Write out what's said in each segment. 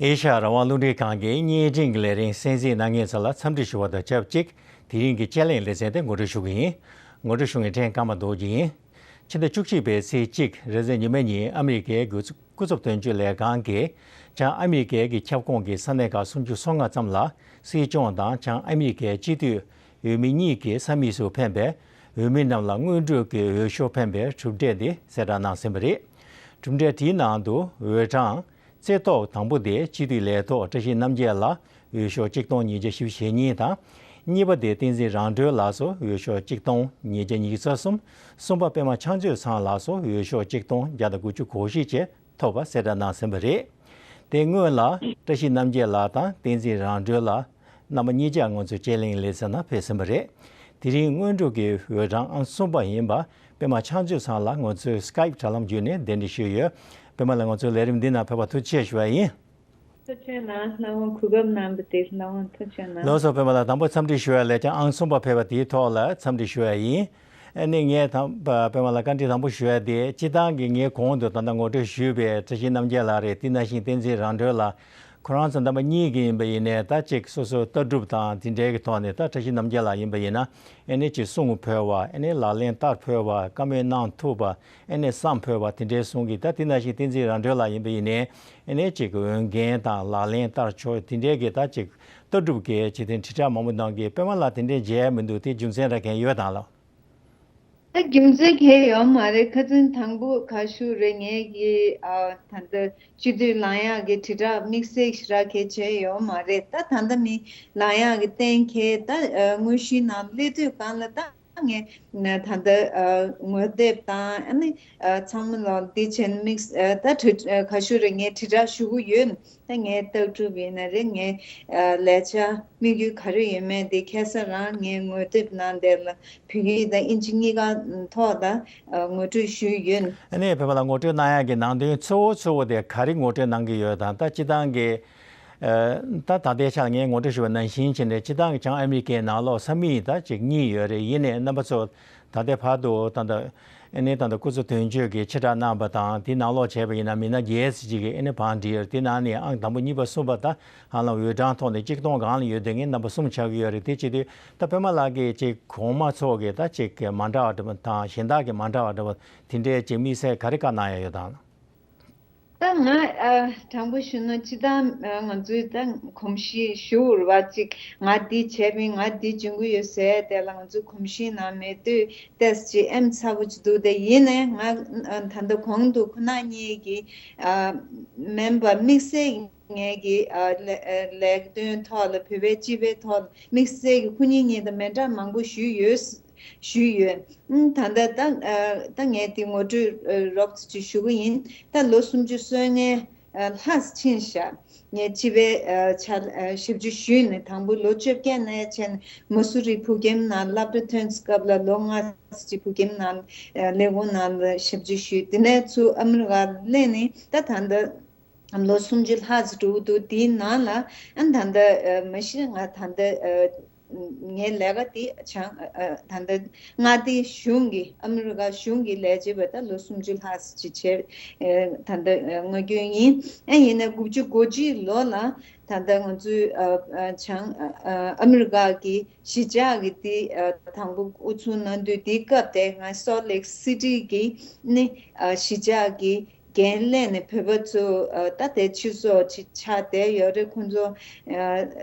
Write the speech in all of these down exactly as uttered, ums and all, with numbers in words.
ཨེ་ཤ་ཡ་རང་དབང་རླུང་འཕྲིན་ཁང་གི་བརྙན་འཕྲིན་གྱི་ལས་རིམ་གསན་གཟིགས་གནང་མཁན་ཚོ་ལ་འཚམས་འདྲི་ཞུ་བ་དང་ཆབས་ཅིག་དེ་རིང་གི་དཔྱད་གླེང་ལེ་ཚན་དེ་ངོ་སྤྲོད་ཞུ་གི་ཡིན། ངོ་སྤྲོད་ཞུ་མཁན་ཕྲན་ཀརྨ་རྡོ་རྗེ་ཡིན། ཕྱི་ཟླ་བཅུ་གཅིག་པའི་ཚེས་གཅིག་རེས་གཟའ་ཉི་མ་ཉིན་ཨ་མི་རི་ཀའི་སྐུ་ཚབ་དོན་གཅོད་ལས་ཁང་གིས་བྱང་ཨ་མི་རི་ཀའི་གི་ཁྱབ་ཁོངས་ཀྱི་ས་གནས་ཁག་སུམ་ཅུ་སོ་ལྔ་ཙམ་ལ་སྲིད་སྐྱོང་དང་བྱང་ཨ་མི་རི་ཀའི་སྤྱི་འཐུས་འོས་མི་གཉིས་ཀྱི་ས་མིག་སུ་ཕན་པའི་འོས་མི་རྣམས་ལ་སྔོན་འགྲོ་གི་འོས་ཤོག་འཕེན་པའི་གྲུབ་འབྲས་དེ་གསལ་བསྒྲགས་གནང་ཟིན་པ་རེད། གྲུབ་འབྲས་དེའི་ནང་དུ་འོས་གྲངས་རྩེ་ཐོག་དང་པོ་དེ་སྤྱི་འཐུས་ལས་ཐོག་བཀྲ་ཤིས་རྣམ་རྒྱལ་ལགས་འོས་ཤོག་གཅིག་སྟོང་ཉིས་བརྒྱ་བཞི་བཅུ་ཞེ་གཉིས་དང་། གཉིས་པ་དེ་བསྟན་འཛིན་རང་གྲོལ་ལགས་སུ་འོས་ཤོག་གཅིག་སྟོང་ཉིས་བརྒྱ་ཉི་ཤུ་རྩ་གསུམ། གསུམ་པ་པད་མ་ཕྱག་མཛོད་ཚང་ལགས་སུ་འོས་ཤོག་གཅིག་སྟོང་བརྒྱ་དང་དགུ་བཅུ་གོ་བཞི་བཅས་ཐོབ་པ་གསལ་བསྒྲགས་གནང་ཟིན་པ་རེད། དེ་སྔོན་ལ་བཀྲ་ཤིས་རྣམ་རྒྱལ་ལགས་དང་བསྟན་འཛིན་རང་གྲོལ་ལགས་རྣམ་པ་གཉིས་ཆ་ང་ཚོའི་དཔྱད་གླེང་ལེ་ཚན་ནང་ཕེབས་ཟིན་པ་རེད། དེ་རིང་སྔོན་འགྲོ་གི་འོས་གྲངས་ཨང་གསུམ་པ་ཡིན་པ་པད་མ་ཕྱག་མཛོད་ཚང་ལགས་ང་ཚོའི་Skype་དྲ་ལམ་བརྒྱུད་ནས་གདན་འདྲེན་ཞུས་ཡོད། པད་མ་ལགས་ང་ཚོའི་ལས་རིམ་འདི་ནང་ཕེབས་པར་ཐུགས་རྗེ་ཆེ་ཞུ་བ་ཡིན། ཐུགས་རྗེ་གནང་། ལྷ་དབང་གོ་སྐབས་གནང་བ་དེ་ལྷ་དབང་ཐུགས་རྗེ་གནང་། ལགས་སོ། པད་མ་ལགས་དང་པོ་འཚམས་འདྲི་ཞུ་ཡ་ལས་ཀྱང་ཨང་གསུམ་པ་ཕེབས་པ་དེའི་ཐོག་ལ་འཚམས་འདྲི་ཞུ་ཡ་ཡིན། ཨ་ནི་ངས་དང་པ་པད་མ་ལགས་བཀའ་འདྲི་དང་པོ་ཞུ་ཡ་དེ་སྤྱིར་བཏང་གི་ངས་གོང་དུ་ད་ལྟ་ངོ་སྤྲོད་ཞུས་པའི་བཀྲ་ཤིས་རྣམ་རྒྱལ་ལགས་རེད། དེ་ནང་བཞིན་བསྟན་འཛིན་རང་གྲོལ་ལགས། ཁོ་རང་ཚོ་རྣམ་པ་གཉིས་ཀྱི་ཡིན་པ་ཡིན་ནའི་ད་ཅིག་སོ་སོའི་ལྟ་གྲུབ་དང་དེ་འདྲའི་གི་ཐོག་ནས་ད་བཀྲ་ཤིས་རྣམ་རྒྱལ་ལགས་ཡིན་པ་ཡིན་ན་ཨ་ནི་ཅིག་གསུང་ཕོད་པ། ཨ་ནི་ལག་ལེན་བསྟར་ཕོད་པ། བཀའ་མོལ་གནང་ཐུབ་པ། ཨ་ནི་བསམ་ཕོད་པ་དེ་འདྲའི་གསུང་གི། ད་དེ་ནང་བཞིན་བསྟན་འཛིན་རང་གྲོལ་ལགས་ཡིན་པ་ཡིན་ནའི་ཨ་ནི་ཅིག་འོས་འགན་དང་ལག་ལེན་བསྟར་ཕྱོགས་དེ་འདྲའི་གི་ད་ཅིག་ལྟ་གྲུབ་ཀྱི་ཅིག་དེ་དྲིལ་བསྒྲགས་མང་པོ་གནང་གི། པད་མ་ལགས་དེ་འདྲའི་མཇལ་མི་འདུག་དེ་རྒྱུ་མཚན་ར་མཁན་ཡོད་དང་ལགས། ད་རྒྱུ་མཚན་གང་ཡང་ཡོད་མ་རེད། ཁ་སང་དང་པོ་ག་ཞུ་རེད། ངས་ཀྱི་ཨ་ད་ལྟ་སྤྱི་འཐུས་ལངས་ཡག་གི་དྲིལ་བསྒྲགས་དམིགས་བསལ་ཞིག་ར་གས་བྱས་ཡོད་མ་རེད། ད་ད་ལྟ་མི་ལངས་ཡག་གི་གཏན་འཁེལ་ད་ཨ་དངོས་གཞིའི་ནང་སླེབས་དུས་གང་ལ་ད་ངས་ད་ལྟ་ཨ་ངོ་དེབ་དང་ཨ་ནི་ཨ་ཚང་མ་ལ་འདི་བྱས་ནས་དམིགས་ཨ་ད་དྲིལ་ཨ་ག་ཞུ་རེད། ངས་དྲིལ་བསྒྲགས་ཞུ་གི་ཡོད། ད་ངའི་ལྟ་གྲུབ་ཡིན་ན་རེད། ངའི་ཨ་ལས་འཆར་དམིགས་ཡུལ་ག་རེ་ཡོད་མེད་དེ་ཁ་སང་རང་ངའི་ངོ་དེབ་ནང་དེ་ལ་བོད་ཡིག་དང་ཨིན་ཇི་གཉིས་ཀ་ཐོག་ལ་ཨ་ངོ་སྤྲོད་ཞུས་ཡོད། ཨ་ནི་བོད་པ་ལ་ངོ་སྤྲོད་གནང་ཡག་གི་ནང་དོན་གཙོ་བོ་གཙོ་བོ་དེ་ག་རེ་ངོ་སྤྲོད་གནང་གི་ཡོད་དང་། ད་སྤྱི་བཏང་གི་ཨ་ད་ད་ལྟའི་ཆར་ངས་ངོ་སྤྲོད་ཞུ་བ་ནང་བཞིན་བྱས་ནས་སྤྱི་བཏང་གི་བྱང་ཨ་མི་རི་ཀའི་ནང་ལོགས་ས་མིག་ད་ཅིག་གཉིས་ཡོད་རེད། ཡིན་ནའི་རྣམ་པ་ཚོ་ད་ལྟའི་བར་དུ་ད་ལྟ་ཨ་ནི་ད་ལྟ་སྐུ་ཚབ་དོན་གཅོད་ཀྱིས་ཕྱིར་བསྒྲགས་གནང་བ་དང་དེའི་ནང་ལོགས་བྱས་པ་ཡིན་ན་མི་སྣ་བརྒྱད་ཙམ་ཅིག་གིས་ཨ་ནི་བང་བསྒྲིགས་ཡོད་རེད། དེ་ནང་ནས་ཨང་དང་པོ་གཉིས་པ་གསུམ་པ་ད་ཧ་ལམ་འོས་གྲངས་ཐོག་ནས་གཅིག་སྟོང་སྒང་ལ་ཡོད་དེ་ངས་རྣམ་པ་གསུམ་ཆགས་ཀྱི་ཡོད་རེད། དེ་བྱེད་དུས་ད་པད་མ་ལགས་ཀྱིས་ཅིག་གོང་མ་ཚོ་གིས་ད་ཅིག་མ་འདྲ་བ་འདྲ་བ་དང་གཞན་དག་གིས་མ་འདྲ་བ་འདྲ་བ་དེ་འདྲའི་ཅིག་དམིགས་བསལ་ག་རེ་བཀའ་གནང་ཡ་ཡོད་དང་། ད་ང་ཨ་དྲང་པོ་ཞུ་ན་སྤྱི་བཏང་ཨ་ང་ཚོའི་ད་གོམས་གཤིས་ཞུ་བ་ཅིག་ང་འདི་བྱས་པིན། ང་འདི་འཇོན་གི་ཡོད་ཟེར་དེ་ལ་ང་ཚོའི་གོམས་གཤིས་ནང་མེད་དུས་ཏེས་ཅིག་ཨེམ་ཚ་པོ་ཅིག་འདུག་དེ་ཡིན་ནའི་ང་ཨ་ད་ལྟ་གོང་དུ་ཁོ་ན་གཉིས་ཀྱི་ཨ་མེམ་བར་དམིགས་བསལ་ངེད་ཀྱི་ཨ་ལས་ཨ་ལས་དོན་ཐོག་ལ་བོད་པའི་སྤྱི་པའི་ཐོག་ལ་དམིགས་བསལ་གྱི་ཁོ་གཉིས་གཉིས་དང་མི་འདྲ་མང་པོ་ཞུས་ཡོད། ཞུས་ཡོད། ཨང་ད་ལྟ་ད་ཨ་ད་ངས་དེ་ངོ་སྤྲོད་ཨ་རོབ་ཙམ་ཅིག་ཞུ་གི་ཡིན། ད་ལོ་སུམ་ཅུ་སོ་ལྔའི་ཨ་ལྷག་ཕྱིན་ཤག་ངས་སྤྱི་པའི་ཨ་ཆ་ཨ་ཞབས་ཕྱི་ཞུས་ནས་དང་པོ་ལོ་བཅོ་བརྒྱད་ནས་བྱས་ནས་མ་སུ་རི་བོད་ཁྱིམ་ནང་སློབ་གྲྭ་ཐོན་སྐབས་ལ་ལོ་ལྔ་ཙམ་ཅིག་བོད་ཁྱིམ་ནང་ཨ་ལས་ཁུངས་ནང་ལ་ཞབས་ཕྱི་ཞུས། དེ་ནས་ཚུར་ཨ་མི་རི་ཀར་སླེབས་ནས་ད་ད་ལྟ་ལོ་སུམ་ཅུ་ལྷག་ཙམ་འགྲོ་གི་འདུག་དེའི་ནང་ལ་ཨ་ད་ལྟ་ཨ་མ་གཞི་ང་ད་ལྟ་ཨ་ངའི་ལས་ཀ་དེ་བྱང་ཨ་ཨ་ད་ལྟ་མངའ་སྡེ་གཞུང་གི་ཨ་མི་རི་ཀ་གཞུང་གི་ལས་བྱེད་པ་ད་ལོ་སུམ་ཅུ་ལྷག་ཙམ་ཅིག་བྱས་ཨ་ད་ལྟ་ཨ་ངོ་རྒོལ་ཡིན། ཨ་ཡིན་ན་དགུ་བཅུ་གོ་གཅིག་ལོ་ལ་ད་ལྟ་ང་ཚོའི་ཨ་ཨ་བྱང་ཨ་ཨ་ཨ་མི་རི་ཀ་གི་གཞིས་ཆགས་ཀྱི་དེ་ཨ་དང་པོ་དབུ་འཛུགས་གནང་དུས་དེའི་སྐབས་དེ་ང་སོལ་ལེག་སི་ཊི་གི་ནི་ཨ་གཞིས་ཆགས་ཀྱི་འགན་ལེན་ནས་བོད་པ་ཚོ་ཨ་ད་དེ་ཕྱི་སོག་ཅིག་ཆགས་བསྡད་ཡོད་རེད། ཁོང་ཚོ་ཨ་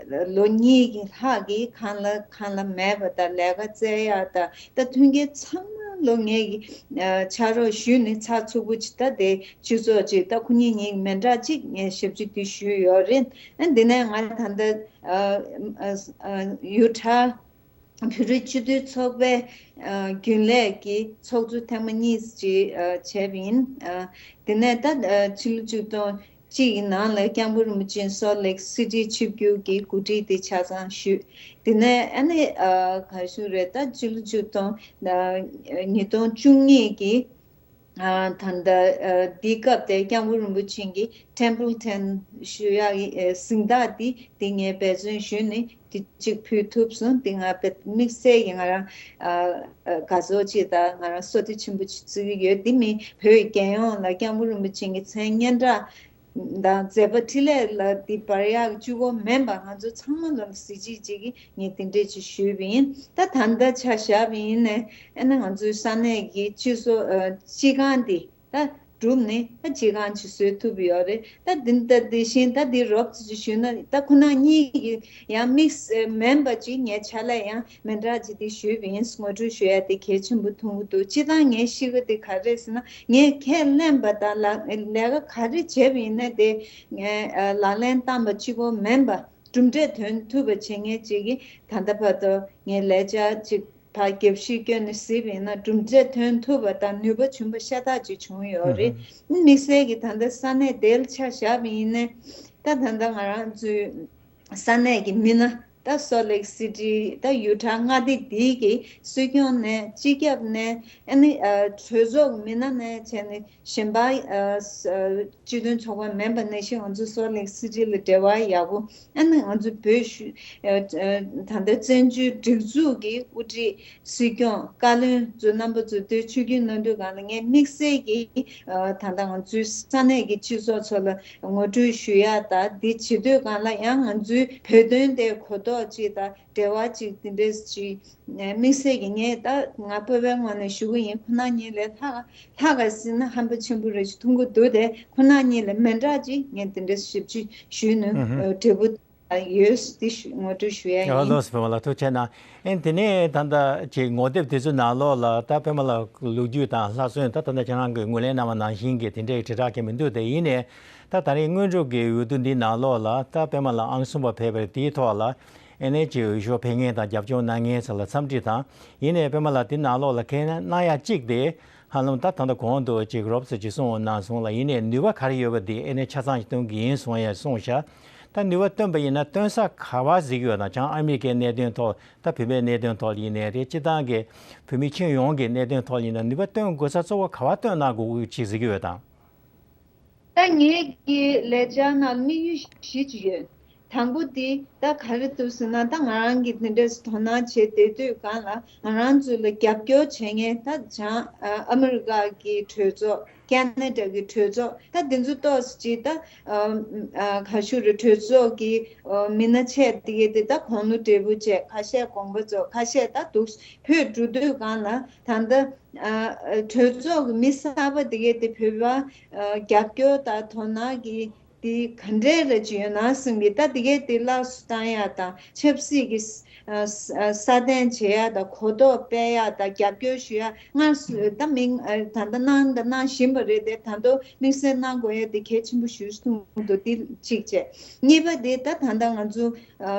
ལོ་གཉིས་ཀྱི་ལྷག་གི་གང་ལ་གང་ལ་མེད་པ་དང་ལས་ཀ་བཙལ་ཡག་དང་ད་མཐུན་རྐྱེན་ཚང་མ་ལོ་ངས་ཀྱི་ཨ་ཕྱག་རོགས་ཞུས་ནས་ཚགས་ཚུད་པོ་ཅིག་ད་དེ་ཕྱི་སོག་ཅིག་ད་ཁོ་གཉིས་གཉིས་མི་འདྲ་ཅིག་ངས་ཞབས་ཕྱི་དེ་ཞུས་ཡོད་རེད། ཨ་འདི་ནས་ང་ད་ལྟ་ཨ་ཨ་ཨ་ཡུ་ཊ། བོད་རིགས་སྤྱི་མཐུན་ཚོགས་པའི་ཨ་རྒྱུན་ལས་ཀྱི་ཚོགས་གཙོ་ཐེངས་མ་གཉིས་ཅིག་ཨ་བྱས་པ་ཡིན། ཨ་དེ་ནས་ད་ཨ་ཕྱི་ལོ་ཆིག་སྟོང་གཅིག་གི་ནང་ལ་སྐྱབས་མགོན་རིན་པོ་ཆེ་སོལ་ལེག་སི་ཊི་ཆིབས་བསྒྱུར་གྱི་གོ་སྒྲིག་དེ་ཆ་ཚང་ཞུས། དེ་ནས་ཨ་ནི་ཨ་ག་ཞུ་རེད། ད་ཕྱི་ལོ་ཆིག་སྟོང་ཨ་ཉིས་སྟོང་བཅུ་གཉིས་ཀྱི་ཨ་ད་ལྟ་ཨ་འདི་སྐབས་དེ་སྐྱབས་མགོན་རིན་པོ་ཆེ་གིས་ཊེམ་པལ་ཊོན་ཞུ་ཡག་གི་ཨ་གཟེངས་རྟགས་འདི་འདི་ངས་འབད་བརྩོན་ཞུས་ནས་འདི་གཅིག་ཕུལ་ཐུབ་སོང་། འདི་ང་དཔེ་དམིགས་བསལ་གྱི་ང་རང་ཨ་ཨ་དགའ་ཚོར་ཅིག་དང་ང་རང་བསོད་བདེ་ཆེན་པོ་ཅིག་བརྩི་གི་ཡོད། འདི་མིན་བོད་རྒྱལ་ཡོངས་ལ་སྐྱབས་མགོན་རིན་པོ་ཆེ་གི་མཚན་སྙན་གྲགས་ དང་མཛད་པ་འཕྲིན་ལས་ལ་འདི་འབར་ཡག་གཅིག་པོ་མིན་པ་ང་ཚོ་ཚང་མ་ལ་གཟི་བརྗིད་ཅིག་གིས་ངས་འདི་འདྲས་ཅིག་ཞུས་པ་ཡིན། ད་ད་ལྟ་ཆ་བཞག་པ་ཡིན་ནའི་ཨ་ནི་ང་ཚོའི་ས་གནས་ཀྱི་སྤྱི་ཚོགས་ཨ་སྤྱི་ཁང་འདི་ད་གྲུབ་ནས་ད་སྤྱི་ཁང་ཅིག་བཟོས་ཐུབ་ཡོད་རེད། ད་འདི་ད་འདི་བཞིན་ད་འདི་རོབ་ཙམ་ཅིག་ཞུས་ན་ད་ཁོ་ན་གཉིས་ཀྱི་ཡང་དམིགས་བསལ་མིན་པ་ཅིག་ངའི་ཕྱག་ལས་ཡང་མི་འདྲ་ཅིག་འདི་ཞུས་པ་ཡིན། ངོ་སྤྲོད་ཞུ་ཡ་དེ་གལ་ཆེན་པོ་མཐོང་གི་འདུག་སྤྱིར་བཏང་ངའི་གཤིས་ཀ་དེ་ག་རེ་རེད་ཟེར་ན་ངས་ཁས་ལེན་པ་དང་ལ་ལས་ཀ་ག་རེ་བྱས་པ་ཡིན་ན་དེ་ངས་ལག་ལེན་བསྟར་བ་གཅིག་པོ་མིན་པ་གྲུབ་འབྲས་ཐོན་ཐུབ་པ་བྱེད་མཁན་ཅིག་གིས་ད་ལྟ་བར་དུ་ངའི་ལས་བྱ་ཅིག་ཕར་རྒྱབ་བཤིག་བསྐྱོན་ནས་གཟིགས་པ་ཡིན་ན་གྲུབ་འབྲས་ཐོན་ཐུབ་པ་དང་ནུས་པ་བྱུང་བ་ཤ་སྟག་ཅིག་བྱུང་ཡོད་རེད། དམིགས་བསལ་གྱིས་ད་ལྟ་ས་གནས་དེ་ལ་ཆ་བཞག་པ་ཡིན་ན་ད་ད་ལྟ་ང་རང་ཚོའི་ས་གནས་ཀྱི་མི་སྣ་ད་སོལ་ལེག་སི་ཊི་ད་ཡུ་ཊ་མངའ་སྡེ་འདིའི་གི་སྲིད་སྐྱོང་ནས་སྤྱི་ཁྱབ་ནས་ཨ་ནི་གྲོས་ཚོགས་མི་སྣ་ནས་བྱས་ནས་གཞན་པ་སྤྱི་མཐུན་ཚོགས་པ་མིན་པ་ནང་བཞིན་ང་ཚོ་སོལ་ལེག་སི་ཊི་ལ་འབྲེལ་བ་ཡག་པོ། ཨ་ནི་ང་ཚོ་བོད་ད་ལྟ་བཙན་བྱོལ་སྒྲིག་འཛུགས་ཀྱི་དབུ་ཁྲིད་སྲིད་སྐྱོང་བཀའ་བློན་ཚོ་རྣམ་པ་ཚོ་དེ་ཆིབས་བསྒྱུར་གནང་དུས་སྒང་ལ་ངས་དམིགས་བསལ་གྱིས་ད་ལྟ་ང་ཚོའི་ས་གནས་ཀྱི་སྤྱི་ཚོགས་ཚོ་ལ་ངོ་སྤྲོད་ཞུ་ཡ་ད་འདི་བྱེད་དུས་སྒང་ལ་ཡང་ང་ཚོའི་བོད་དོན་དེ་གོ་རྟོགས་ཅིག་དང་འབྲེལ་བ་ཅིག་འདི་འདྲས་ཅིག་དམིགས་བསལ་གྱིས་ངས་ད་ང་བོད་པའི་ངོས་ནས་ཞུ་གི་ཡིན། ཁོ་ན་གཉིས་ལས་ལྷག་ལྷག་ག་ཟེར་ན་ཧམ་པ་ཆེན་པོ་རེ་ཞིག་མཐོང་གི་འདུག་དེ་ཁོ་ན་གཉིས་ལས་མི་འདྲ་ཅིག་ངས་འདི་འདྲས་ཞིབ་ཅིག་ཞུས་ནས་འབྲས་བུ་ཡོད་དེ་ཞུ་ངོ་སྤྲོད་ཞུ་ཡ་ཡ་ཡིན། ལགས་སོ། པད་མ་ལགས་ཐུགས་རྗེ་གནང་། ཨེ་དེ་ནས་ད་ལྟ་ཅིག་ངོ་དེབ་དེ་ཚོའི་ནང་ལོགས་ལ་ད་པད་མ་ལགས་ལོ་རྒྱུས་དང་ལྷག་སོན་ད་ད་ལྟ་ཁྱེད་རང་གིས་ངོས་ལེན་གནང་བ་ནང་བཞིན་གྱི་དེ་འདྲའི་དྲིལ་བསྒྲགས་ཀྱི་མི་འདུག་དེ་ཡིན་ནའི་ད་ད་རེས་དངོས་གྲུབ་ཀྱི་འོས་བསྡུ་འདིའི་ནང་ལོགས་ལ་ད་པད་མ་ལགས་ཨང་གསུམ་པ་ཕེབས་པ་རེད། དེའི་ཐོག་ལ་ཨེ་ནས་ཅིག་འོས་ཤོག་འཕེན་མཁན་དང་རྒྱབ་སྐྱོར་གནང་མཁན་ཚོ་ལ་འཚམས་འདྲི་དང་། ཡིན་ནའི་པད་མ་ལགས་དེ་ནང་ལོགས་ལ་ཁས་ལེན་གནང་ཡ་གཅིག་དེ་ཧ་ལམ་ད་ད་ལྟ་གོང་དུ་ཅིག་རོབ་ཙམ་ཅིག་གསུངས་གནང་སོང་ལ། ཡིན་ནའི་ནུས་པ་ག་རེ་ཡོད་པ་དེ་ཨེ་ནས་ཆ་ཚང་ཞིག་སྟོན་གྱི་ཡིན་གསུངས་ཡ་གསུངས་ཤག་ད་ནུས་པ་བཏོན་པ་ཡིན་ན་བཏོན་ས་ག་བ་གཟིགས་ཡོད་དང་བྱང་ཨ་མི་རི་ཀའི་གནད་དོན་ཐོག་ད་བོད་པའི་གནད་དོན་ཐོག་ཡིན་ནའི་རེད། སྤྱི་བཏང་གི་བོད་མི་ཁྱོན་ཡོངས་ཀྱི་གནད་དོན་ཐོག་ཡིན་ན་ནུས་པ་བཏོན་དགོས་ས་གཙོ་བོ་ག་བ་བཏོན་གནང་དགོས་ཀྱི་ཅིག་གཟིགས་ཡོད་དང་། ད་ངེད་ཀྱི་ལས་འཆར་ནང་དམིགས་ཡུལ་བཞི་ཅིག་ཡོད། དང་པོ་དེ་ད་ག་རེ་འདུག་ཟེར་ན་ད་ང་རང་གིས་དེ་འདྲས་དོ་སྣང་བྱེད་བསྡད་དུས་སྒང་ལ་ང་རང་ཚོ་ལ་རྒྱབ་སྐྱོར་བྱེད་མཁན་ད་བྱང་ཨ་མི་རི་ཀ་གི་གྲོས་ཚོགས་ཁེ་ན་ཌ་གི་གྲོས་ཚོགས་ད་དེ་ཚོ་ཏོག་ཙམ་ཅིག་ད་ག་ཞུ་རེད། གྲོས་ཚོགས་ཀྱི་མི་སྣ་ཆེ་དེ་གས་དེ་ད་དགུང་ལོ་བགྲེས་པོ་བྱས་ཁ་ཤས་དགོངས་པ་རྫོགས་ཁ་ཤས་ད་འདུག་བུད་འགྲོ་དུས་སྒང་ལ་ད་ལྟ་གྲོས་ཚོགས་ཀྱི་མི་གསར་པ་དེ་གས་དེ་བོད་པ་རྒྱབ་སྐྱོར་དང་དོ་སྣང་གི་དེ་ག་འདྲས་རེ་ཅིག་ཡོད་ན་བསམ་གི་ད་དེ་གས་དེ་ལག་སུ་བཏང་ཡ་དང་ཆབ་སྲིད་ཀྱི་ས་སྟེང་བྱེད་ཡ་དང་གོ་རྟོགས་སྤེལ་ཡ་དང་རྒྱབ་སྐྱོར་ཞུ་ཡ་སྔར་སུ་ད་མིང་ད་ལྟ་གནང་དང་གནང་བཞིན་པ་རེད་དེ་ད་དུང་དམིགས་བསལ་གནང་དགོས་ཡ་དེ་གལ་ཆེན་པོ་ཞིག་མཐོང་གི་འདུག་དེ་གཅིག་བྱས། གཉིས་པ་དེ་ད་ད་ལྟ་ང་ཚོ་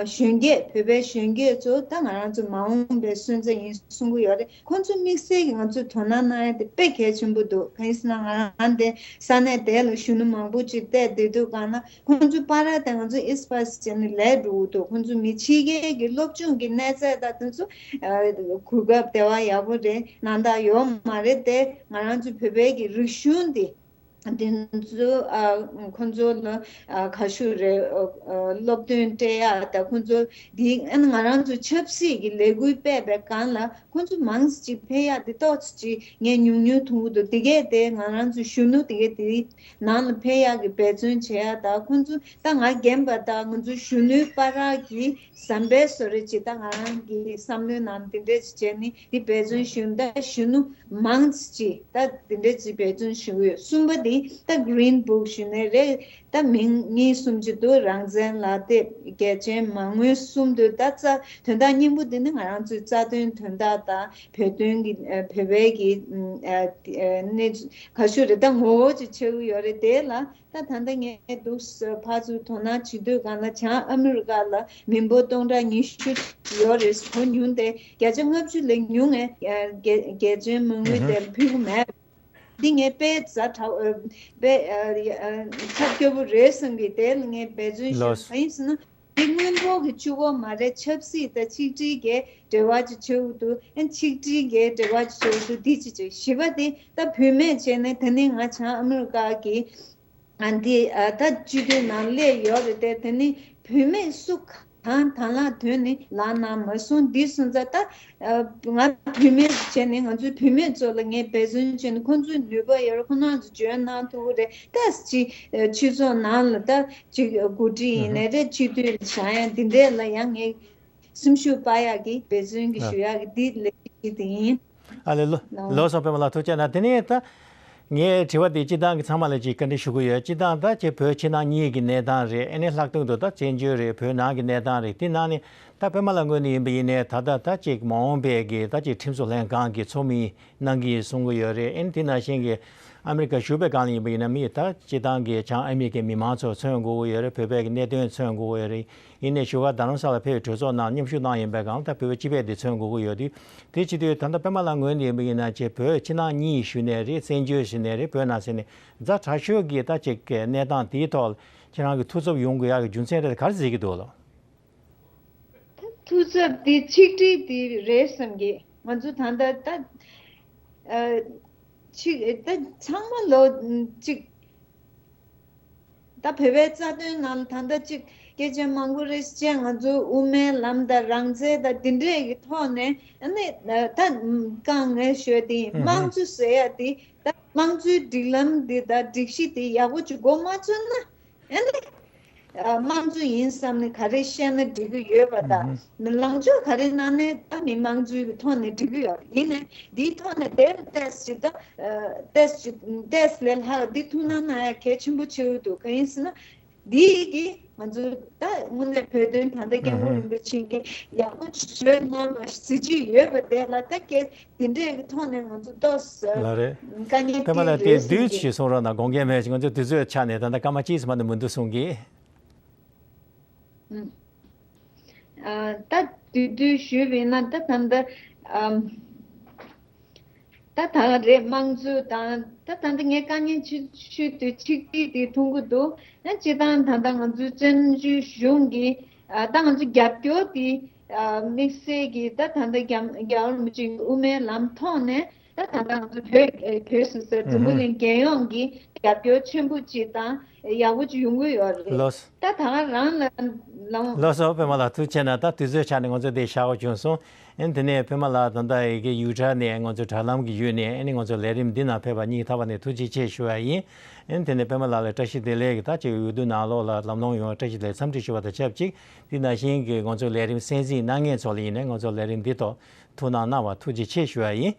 གཞོན་སྐྱེས་བོད་པའི་གཞོན་སྐྱེས་ཚོ་ད་ང་རང་ཚོ་མ་འོངས་པའི་སོན་རྩ་ཡིན་གསུང་གི་ཡོད་རེད། ཁོང་ཚོ་དམིགས་བསལ་གྱི་ང་ཚོས་དོ་སྣང་གནང་ཡ་དེ་དཔེ་གལ་ཆེན་པོ་འདུག་གང་ཡིན་ཟེར་ན་ང་རང་དེ་ས་གནས་དེ་ལ་གཞོན་ནུ་མང་པོ་ཅིག་བལྟས་བསྡད་དུས་སྒང་ལ་ཁོང་ཚོ་པར་དེ་ང་ཚོ་ཨིས་པ་སི་བྱས་ནས་ལས་འགྲོ་གི་འདུག་ཁོང་ཚོ་མི་ཕྱི་རྒྱལ་གྱི་སློབ་སྦྱོང་གི་གནས་ཚད་དང་དེ་ཚོ་གོ་སྐབས་དེ་བ་ཡག་པོ་རེད་གནང་སྟངས་ཡོད་མ་རེད་དེ་ང་རང་ཚོ་བོད་པའི་གི་རིག་གཞུང་དེ། དེ་ཚོ་ཨ་ཁོང་ཚོ་ལ་ཨ་ག་ཞུ་རེད། ཨ་ཨ་སློབ་སྟོན་སྤྲད་ཡག་དང་ཁོང་ཚོ་འདི་ཨ་ང་རང་ཚོ་ཆབ་སྲིད་ཀྱི་ལས་འགུལ་སྤེལ་བའི་སྒང་ལ་ཁོང་ཚོ་མང་ཙམ་ཅིག་ཕེབས་ཡག་འདི་ཏོག་ཙམ་ཅིག་ངས་ཉུང་ཉུང་མཐོང་གི་འདུག་དེ་གས་དེ་ང་རང་ཚོ་གཞོན་ནུ་དེ་གས་དེའི་ནང་ལ་ཕེབས་ཡག་གི་འབད་བརྩོན་བྱེད་ཡག་དང་ཁོང་ཚོ་ད་ང་རྒན་པ་དང་ང་ཚོ་གཞོན་ནུའི་བར་གྱི་ཟམ་པའི་བཟོ་རེ་ཅིག་ད་ང་རང་གི་བསམ་བློའི་ནང་འདི་འདྲས་ཅིག་བྱས་ནས་འདི་འབད་བརྩོན་ཞུ་ད་གཞོན་ནུ་མང་ཙམ་ཅིག་ད་འདི་འདྲས་ཅིག་འབད་བརྩོན་ཞུ་གི་ཡོད། གསུམ་པ་འདི་ད་Green Book་ཞུ་ནས་རེད། ད་མིང་གཉིས་གསུམ་ཅིག་འདུག་རང་བཙན་ལག་དེབ་རྒྱལ་ཆེན་མ་དངུལ་གསུམ་འདུག་ད་རྩ་དོན་དག་སྙིང་པོ་འདི་ནི་ང་རང་ཚོའི་རྩ་དོན་དོན་དག་དང་བོད་དོན་གྱི་ཨ་བོད་པའི་གི་ཨ་ཨ་གནས་ཚུལ་ག་ཞུ་རེད་ད་ངོ་བོ་ཅིག་ཆགས་ཀྱི་ཡོད་རེད། དེ་ལ། ད་ད་ལྟ་ངས་འདུག་ཕར་ཚུར་དོ་སྣང་བྱེད་དུས་སྒང་ལ་བྱང་ཨ་མི་རི་ཀ་ལ་མི་འབོར་སྟོང་ཕྲག་ཉི་ཤུ་ཡོད་རེད། གོ་མྱོང་སྟེ་བརྒྱ་ཆ་ལྔ་བཅུ་ལས་ཉུང་ངས་རྒྱལ་རྒྱལ་ཆེན་མ་དངུལ་དེ་ལ་ཕུལ་གྱི་མེད། འདི་ངས་དཔེ་ཛ་དྲག་དཔེ་ཚབས་སྐྱོ་པོ་རེད་བསམ་གི་དེ་ལ་ངས་འབད་བརྩོན་ཞུས། གང་ཡིན་ཟེར་ན་འདི་དངུལ་འབོར་གྱི་གཅིག་པོ་མ་རེད། ཆབ་སྲིད་དང་ཆིག་སྒྲིལ་གྱི་འབྲེལ་བ་ཅིག་བྱེད་དགོས་འདུག་ཨ་ཆིག་སྒྲིལ་གྱི་འབྲེལ་བ་ཅིག་བྱེད་དགོས་འདུག་འདི་ཅིག་བྱས། བཞི་པ་དེ་ད་བུད་མེད་བྱས་ནས་ད་ནི་ང་བྱང་ཨ་མི་རི་ཀ་གི་ཨ་འདི་ཨ་ད་སྤྱི་འཐུས་ནང་སླེབས་ཡོད་རེད་དེ། དེ་ནི་བུད་མེད་སུ་ག་ དང་དང་བླངས་དོན་ནི་ལག་ན་མ་སོང་འདི་སོང་ཙང་ད་ང་བུད་མེད་བྱས་ནས་ང་ཚོའི་བུད་མེད་ཚོ་ལ་ངས་འབད་བརྩོན་བྱས་ནས་ཁོང་ཚོའི་ནུས་པ་ཡོད་རེད། ཁོང་རྣམ་ཚོ་འཇོན་གནང་ཐུབ་ཀྱི་རེད། ད་ཅིག་སྤྱི་ཚོགས་ནང་ལ་ད་ཅིག་འགོ་ཁྲིད་ཡིན་ནའི་རེད། སྤྱི་འཐུས་ལ་བཞེངས་ཡ་འདི་འདྲས་ལ་ཡང་ངས་སེམས་ཤུགས་སྤར་ཡག་གི་འབད་བརྩོན་གྱི་ཞུ་ཡག་གི་འདི་ལས་གཞི་དེ་ཡིན། ཨ་ལེ་ལོ། ལགས་ལོ་སོང་པད་མ་ལགས་ཐུགས་རྗེ་གནང་། དེ་ནས་ད་ངའི་དྲི་བ་དེ་སྤྱིར་བཏང་གི་ཚང་མ་ལ་ཅིག་བཀའ་འདྲི་ཞུ་གི་ཡོད། སྤྱིར་བཏང་ད་ཅིག་བོད་ཕྱི་ནང་གཉིས་ཀྱི་གནས་སྟངས་རེད། ཨ་ནི་ལྷག་དོན་དུ་ད་བཙན་བྱོལ་རེད། བོད་ནང་གི་གནས་སྟངས་རེད། དེ་ནང་ནས་ད་པད་མ་ལགས་ངོས་ནས་ཡིན་པ་ཡིན་ནའི་ད་ལྟ་ད་ཅིག་མ་འོངས་པའི་གི་ད་ཅིག་ཁྲིམས་བཟོ་ལྷན་ཁང་གི་ཚོགས་མི་གནང་གི་གསུང་གི་ཡོད་རེད། ཨ་ནི་དེ་ནང་བཞིན་གི་ཨ་མི་རི་ཀ་བཞུགས་པའི་སྒང་ལ་ཡིན་པ་ཡིན་ན་མི་ད་སྤྱིར་བཏང་གི་བྱང་ཨ་མི་རི་ཀའི་མི་མང་ཚོ་མཚོན་དགོས་ཀྱི་ཡོད་རེད། བོད་པའི་གི་གནད་དོན་མཚོན་དགོས་ཀྱི་ཡོད་རེད། ཡིན་ནའི་བཞུགས་སྒར་རྡ་རམ་ས་ལ་ཕེབས་པའི་གྲོས་ཚོགས་ནང་མཉམ་ཞུགས་གནང་ཡིན་པའི་སྒང་ལ་ད་བོད་པའི་སྤྱི་པའི་དེ་མཚོན་དགོས་ཀྱི་ཡོད་དུས། དེ་བྱེད་དུས་ད་ལྟ་པད་མ་ལགས་ངོས་ནས་ཡིན་པ་ཡིན་ན་ཅིག་བོད་ཕྱི་ནང་གཉིས་ཞུས་ནའི་རེད། བཙན་བྱོལ་ཞུས་ནའི་རེད། བོད་ནང་ཟེར་ནས་ཛ་དྲག་ཤོས་ཀྱི་ད་ཅིག་གི་གནས་སྟངས་དེའི་ཐོག་ལ་ཁྱེད་རང་གི་ཐུགས་འཚབ་ཡོང་དགོས་ཡག་གི་རྒྱུ་མཚན་རེད། ག་རེ་གཟིགས་ཀྱི་འདུག་ལགས། ཐུགས་འཚབ་དེ་ཆིག་སྒྲིལ་དེ་རེད་བསམ་གི། ང་ཚོ་ད་ལྟ་ད་ཨ་ཆིག་ད་ཚང་མ་ལོ་གཅིག་ད་བོད་པའི་རྩ་དོན་ནང་ད་ལྟ་གཅིག་སྐད་ཆ་མང་པོ་རེ་བཤད། ང་ཚོ་དབུ་མའི་ལམ་དང་རང་བཙན་དང་འདི་འདྲས་ཀྱི་ཐོག་ནས་ཨ་ནི་ད་དཀའ་ངལ་ཤོར་དེ་ཡིན། དམངས་གཙོ་ཟེར་ཡ་དེ་ད་དམངས་གཙོའི་སྒྲིག་ལམ་འདི་དང་སྒྲིག་གཞི་དེ་ཡག་པོ་ཅིག་འགོ་མ་ཚུགས་ན་ཨ་ནི་དམངས་གཙོ་ཡིན་བསམ་ནས་ག་རེ་བཤད་ན་འགྲིག་གི་ཡོད་པ་དང་། ལངས་ཕྱོགས་ག་རེ་གནང་ནའི་ད་མི་དམངས་གཙོའི་ཐོག་ནས་འགྲིག་གི་ཡོད། ཡིན་ནའི་འདིའི་ཐོག་ནས་དེར་ཏེས་ཅིག་ད་ཏེས་ཅིག་ཏེས་ལས་ལྷག་འདི་ཐུགས་སྣང་གནང་ཡ་གལ་ཆེན་པོ་ཆེ་བོ་འདུག་གང་ཡིན་ཟེར་ན་འདི་གིས་ང་ཚོ་ད་དངོས་གནས་བོད་དོན་ད་ལྟ་སྐྱབས་མགོན་རིན་པོ་ཆེ་གིས་ཡག་པོ་བཟོས་གནང་བ་གཟི་བརྗིད་ཡོད་པ་དེ་ལ་ད་སྐད་འདི་འདྲའི་གི་ཐོག་ནས་ང་ཚོ་ཏོག་ཙམ་ལགས་རེད། དཀའ་ངལ་པད་མ་ལགས་དེ་རེད་བསམ་བསྡུས་གི། ཅིག་གསུང་རོགས་གནང་། དགོངས་འགལ་མེད་ཅིག་ང་ཚོ་དུས་ཚོད་ཆག་ནས་ད་ལྟ་སྐར་མ་གཅིག་ཙམ་མ་གཏོགས་མི་འདུག་གསུང་གི། ཨུམ། ཨ་ད་བསྡུས་བསྡུས་ཞུས་པ་ཡིན་ན་ད་ད་ལྟ་ཨམ། ད་ད་ག་རེད། དམངས་གཙོ་དང་ད་ད་ལྟ་ངས་དཀའ་ངལ་ཆེ་ཤོས་དེ་ཆིག་སྒྲིལ་དེ་མཐོང་གི་འདུག་ཡང་སྤྱིར་བཏང་ད་ལྟ་ང་ཚོའི་བཙན་བྱོལ་གཞུང་གི་ཨ་ད་ང་ཚོ་རྒྱབ་སྐྱོར་དེ་ཨ་དམིགས་བསལ་གྱི་ད་ད་ལྟ་རྒྱ་རྒྱལ་བ་རིན་པོ་ཆེ་གི་དབུ་མའི་ལམ་ཐོག་ནས་ད་ད་ལྟ་ང་ཚོ་བོད་ཨེ་བོད་ཟེར་ས་འཛམ་བུ་གླིང་རྒྱལ་ཡོངས་ཀྱི་རྒྱབ་སྐྱོར་ཆེན་པོ་ཅིག་དང་ཡག་པོ་ཅིག་ཡོང་གི་ཡོད་རེད། ལགས། ད་ད་ག་རང་ལ་ལང་། ལགས་སོ། པད་མ་ལགས་ཐུགས་རྗེ་གནང་། ད་དུས་ཚོད་ཆག་ནས་ང་ཚོ་འདིར་བཞག་དགོས་བྱུང་སོང་། ཨེ་དེ་ནས་པད་མ་ལགས་ད་ལྟ་ཡི་གེ་ཡུ་ཊར་ནས་ང་ཚོ་དྲ་ལམ་གྱི་བརྒྱུད་ནས་ཨེ་ནི་ང་ཚོ་ལས་རིམ་འདི་ནང་ཕེབས་པར་སྙིང་ཐག་པ་ནས་ཐུགས་རྗེ་ཆེ་ཞུ་བ་ཡིན། ཨེ་དེ་ནས་པད་མ་ལགས་ལ་བཀྲ་ཤིས་བདེ་ལེགས་ཀྱི་ད་ཅིག་འོས་བསྡུ་ནང་ལོགས་ལ་ལམ་ལྷོང་ཡོང་བའི་བཀྲ་ཤིས་བདེ་ལེགས་འཚམས་འདྲི་ཞུ་བ་དང་ཆབས་ཅིག་འདི་ནང་བཞིན་གྱི་ང་ཚོ་ལས་རིམ་གསན་གཟིགས་གནང་མཁན་ཚོ་ལ་ཡིན་ནའི་ང་ཚོ་ལས་རིམ་འདི་ཐོག་ཐུགས་སྣང་གནང་བར་ཐུགས་རྗེ་ཆེ་ཞུ་བ་ཡིན།